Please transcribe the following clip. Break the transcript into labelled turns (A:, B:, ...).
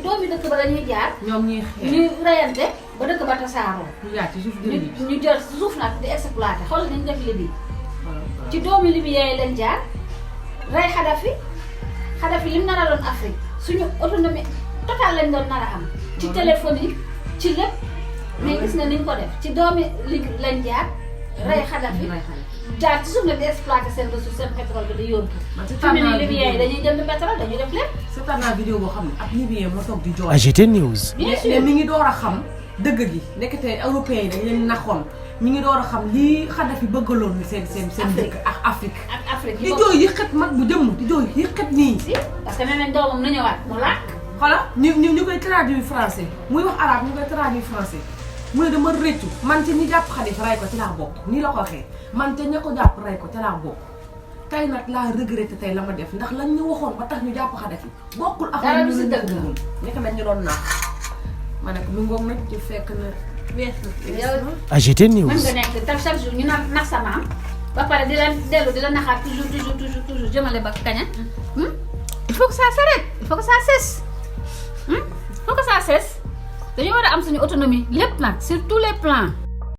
A: doomi dëkk ba dañuy jaar.
B: ñoom ñuy xeex
A: ñu reyante ba dëkk ba tasaaroo.
B: ñu jaar ci suuf
A: ñu jël suuf nag di exploité xool nañu def Libye. ci doomi Libye yi lañ jaar rey Kadhafi lim nar a doon Afrique suñu autonomie totale lañ doon nar a am. ci téléphone yi ci lépp. mais gis nga niñ ko def ci doomi Libye lañ jaar rey Kadhafi. jaar ci suuf nag di exploité seen ressource seen pétrole bi di yóbbu. fi mu ne Libyen yi dañuy jënd pétrole dañuy def lépp.
B: seetaan naa vidéo boo xam ne ab Libyen moo toog di jooy.
C: AGT News.
A: bien sûr
B: mais mi ngi door a xam dëgg gi nekkate européens yi dañ leen naxoon mi ngi door a xam lii Kadhafi bëggaloon ni seen dëkk ak Afrique.
A: ak Afrique
B: di jooy yi xet mag bu jëmm di jooy yi xet nii.
A: si parce que nee nañ doomam na ñëwaat mu làkk.
B: voilà ñu koy traduire français muy wax arabe ñu koy traduire français mu ne dama rëccu man ca ñi jàpp Kadhafi ray ko ci laa bokk nii la ko waxee man ca ña ko jàpp ray ko ca laa bokk tey nag laa regretté tey la ma def ndax lañ ñu waxoon ba tax ñu jàpp Kadhafi bokkul ak
A: dara du si dëgg
B: nekk nañ ñu doon naax ma ne ko mi ngoog nag ci fekk na wees na
C: AGT News.
A: mën nga nekk te chaque jour ñu nax sa maam ba pare di la dellu di la naxaat toujours jëmale ba kaña. il faut que ça s'arrête il faut que ça cesse. il faut que ça cesse dañu war a am suñu autonomie lépp nag sur tous les plans.